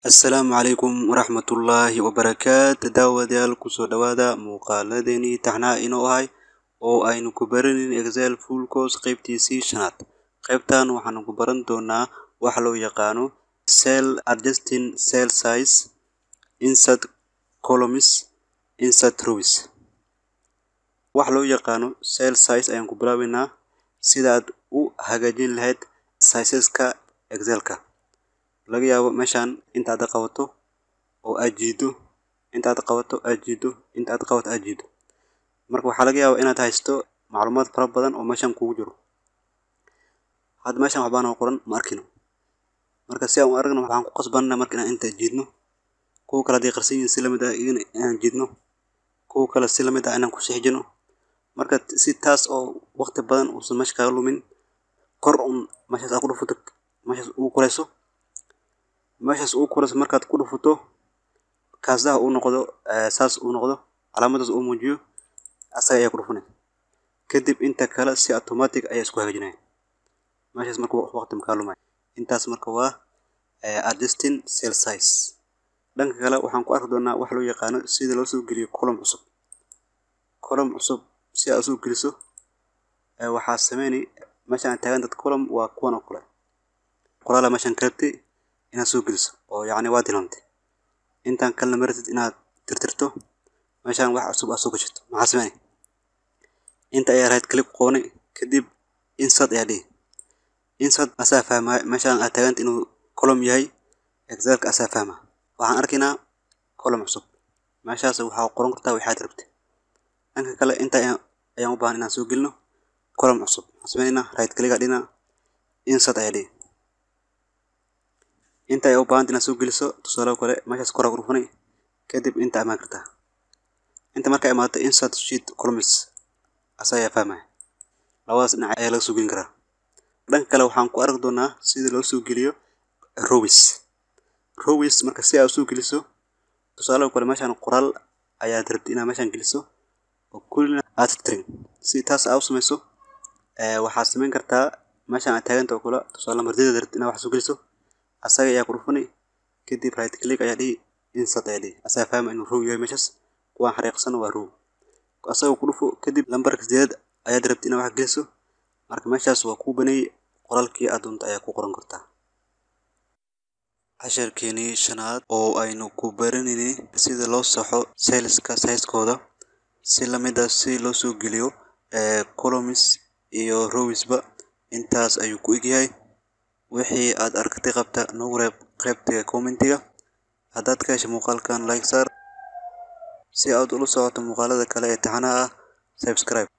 Assalaamu calaykum waraxmatullaahi wabarakaatu. Daawadayaal, kusoo dhawaada muuqaaladeenii taxnaha inoo ahay oo aynu ku baranin Excel full course qaybtiisii shanaad. Qaybtan waxaanu ku baran doonaa waxa loo yaqaano cell adjusting, cell size, insert columns, insert rows. Waxa loo yaqaano cell size ayaan ku bilaabeynaa, sida aad u hagaajin lahayd sizeska Excelka. Laga yaabo meeshaan intaad qabato oo aad jiido, intaad qabato aad jiido, intaad qabato aad jiido. Marka waxaa laga yaabaa inaad haysto macluumaad fara badan oo meeshan kugu jiro. Hadda meeshan waxbaa noo qoran, ma arkino. Marka si aan u aragno, waxaan ku qasbanaa marka inaan inta jiidno. Kuwa kale haddii qarsan yihiin, si lamid ah iyagana inaan jiidno. Kuwa kale si lamid ah inaan ku sii xijino. Marka si taas oo waqti badan uusan meesha kaaga lumin, kor un meeshaas aad ku dhufato, meeshaas ugu koreyso, meeshaas ugu koreyso markaad ku dhufato, kaasaha uu noqdo saas uu noqdo, calaamadaas uu muujiyo, asaga ayaa ku dhufanay. Kadib inta kale si automatic ayaa isku hagaajinaya meeshaas. Marka waqti makaa lumay. Intaas marka waa adjusting cell size. Dhanka kale waxaan ku arki doonaa wax loo yaqaano sida loo soo geliyo column cusub. Column cusub si aad usoo geliso, waxaa sameyni meeshan aad taagan dad column waa kuwan oo kale. Qoraal meeshan ka rabtay inaad soo geliso oo yacni waad hilmaamtay, intaan kalena maratid inaad tirtirto, meeshan wax cusub aad soo gashato. Maxaa sameyni? Inta ayaa right click ku qabanay, kadib insert ayaa dhihi. Insert asaa fahmaya meeshan aad taaganta inuu column yahay. Excelka asaa fahma. Waxaan arkaynaa column cusub. Meeshaas waxaa qoran kartaa waxaad rabtay. Dhanka kale inta ayaan u baahan inaan soo gelino column cusub. Waxaan sameynaynaa right click aa dhihina, insert ayaa dhihi. Inta ay u baahanta inaad soo geliso, tusaale kale, meeshaas kor ku dhufanay, kadib inta imaan kartaa. Inta markaa imaato, insert sheet columns asaga ayaa fahmaya. Labadaas dhinac ayaa laga soo gelin karaa. Dhanka kale waxaan ku arki doonaa sida loo soo geliyo rows. Rows marka si aad u soo geliso, tusaale kale, meeshaan qoraal ayaad rabtay inaad meeshaan geliso oo kullina aad tirtirin. Si taas aad u sameyso, waxaad sameyn kartaa meeshaan aad taaganta oo kale, tusaale martida rabtid inaad wax soo geliso, asaga ayaa ku dhufani, kadib right click ayaa dhihi, insert ayaa dhihi. Asaga fahma inuu row yahay meeshaas. Kuwaan xariiqsan waa row. Asaga ku dhufo, kadib lambarka 8 ayaad rabtid inaad wax geliso. Marka meeshaas waa kuu baneeyay, qoraalkii aad doonto ayaa ku qoran kartaa. Casharkeenii shanaad oo aynu ku baranaynay sida loo saxo cellska size-kooda, si lamid ah si loo soo geliyo columns iyo rowsba, intaas ayuu ku egyahay. Wixii aad aragtay qabta noogu reeb qaybta commentiga. Haddaad ka heshay muuqaalkan, like saar. Si aad ula socoto muuqaalada kale ee taxanaha ah, subscribe.